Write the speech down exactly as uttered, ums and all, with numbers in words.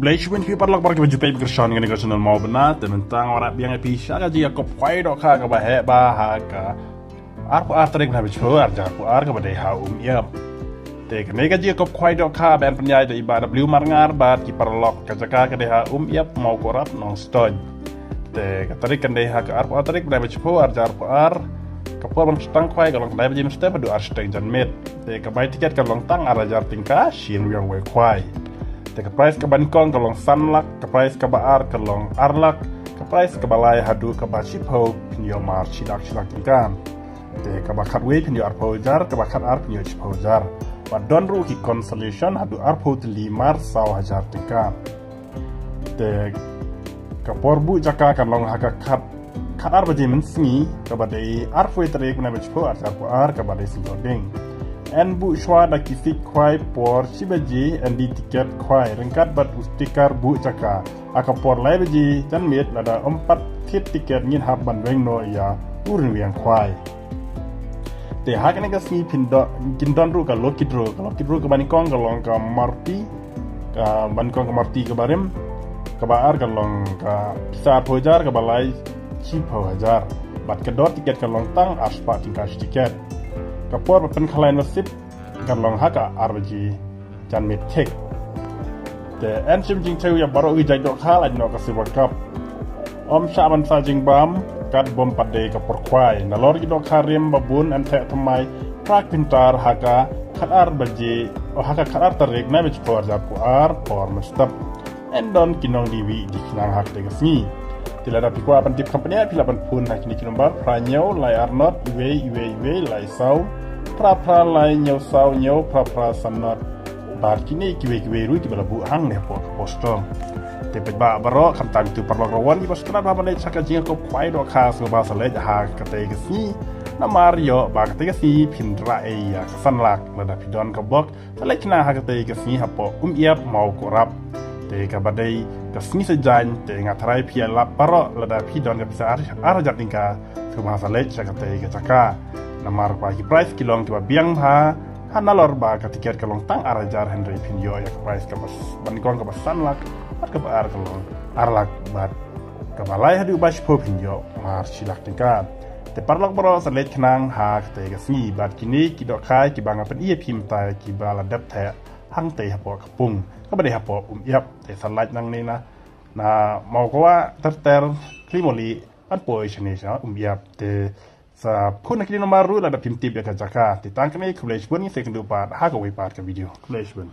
Khublei shibun ïa phi paralok baroh kiba ju peit kyrshan kane ka channel Mawbynna, te mynta nga wanrah biang ïa phi sha ka jingïakob khwai dohkha kaba heh bha ha ka arphew ar tarik bnai ba shiphew arhajar arphew ar kaba dei ha Umyiap. Te kane ka jingïakob khwai dohkha ba yn pynïaid da i Bah W Marngar bad ki paralok, ka jaka ka dei ha Umyiap, Mawkohrap, Nongstoiñ. Te ka tarik kan dei ha ka arphew ar tarik bnai ba shiphew arhajar arphew ar. Ka por ban sdang khwai ka long khyndai baje mynstep haduh ar shiteng janmiet. Te ka bai tiket ka long tang ar hajar tyngka shi ryngwiang wei khwai. Te ka prize kaba nyngkong ka long san lak, ka prize kaba ar ka long ar lak, ka prize kaba lai haduh kaba shiphew phin ïoh mar shi lak shi lak tyngka. Te kaba khatwei phin ïoh arphew hajar, kaba khatar phin ïoh shiphew hajar. Bad don ruh ki consolation haduh arphew tylli mar saw hajar tyngka. Te ka por buh jaka kan long ha ka khat, khatar baje mynsngi kaba dei arphew tarik bnai ba shiphew arhajar arphew ar kaba dei Sngi Thohdieng. Yn buh shuwa da ki seat khwai por shi baje, yn die tiket khwai ryngkat bad u sticker buh jaka ha ka por lai baje janmiet. Lada ym pat thied tiket ngin hap ban weng noh ïa u ryngwiang khwai. Te ha kane ka sngi phin don, kin don ruh ka lucky draw, ka lucky draw kaba nyngkong ka long ka Maruti, kaba nyngkong ka Maruti kaba rim, kaba ar ka long ka pisa arphew hajar, kaba lai shiphew hajar. Bad ka dor tiket ka long tang ar spah tyngka shi tiket. Ka por ba pynkhalai nasib ka long ha ka ar baje janmiet thik. Te yn shim jingthew ïa baroh ki jait dohkha lait noh ka Silver Cup. Ym shah ban sa jingbam katba ym pat dei ka por khwai. Nalor ki dohkha rim ba bun yn theh thymmai phra kyntar ha ka khatar baje, o ha ka khatar tarik bnai ba shiphew arhajar arphew ar por mynstep. Yn don ki nongdie wieh die khnang ha kata ka sngi. Te lada phi kwah ban tip kham bniah phi lah ban phone ha kine ki nombar phra hynñiew lai ar nod wei wei wei lai saw, phra phra lai hynñiew saw hynñiew phra phra san nod. Bad kine kiwei kiwei ruh kiba la buh hangne hapoh ka poster. Te paidbah baroh, khamtam kito paralok rawon kiba sngewtynnat ban leit sha ka jingïakob khwai dohkha, sngewbha sa leit ha katei ka sngi. Namar ïoh ba katei ka sngi phin rah ei ïa ka san lak lada phi don ka bok. Sa leit khnang ha katei ka sngi hapoh Umyiap, Mawkohrap. Te kaba dei ka sngi saitjaiñ, te nga tharai phi ïalap baroh, lada phi don ka pisa ar, ar hajar tyngka, sngewbha sa leit sha katei ka jaka. Namar ba ki prize ki long kiba biang bha, ha nalor ba ka tiket ka long tang ar hajar, hynrei phin ïoh ïa ka prize kaba s-, ba nyngkong kaba san lak, bad kaba ar ka long ar lak, bad kaba lai haduh ba shiphew phin ïoh mar shi lak tyngka. Te paralok baroh, sa leit khnang ha katei ka sngi. Bad kine ki dohkha kiba nga pyni ïa phi mynta kiba la dep theh hangtei hapoh ka pung kaba dei hapoh Umyiap. Te sa lait nangne na, na Mawkwa ter ter, Klimoli, ban poi shane sha Umyiap. Te sa phone na kine ki nombar ruh lada phim tip ïa ka jaka. Te tang kane, khublei shibun, ngin sa ïakynduh pat ha kawei pat ka video. Khublei shibun.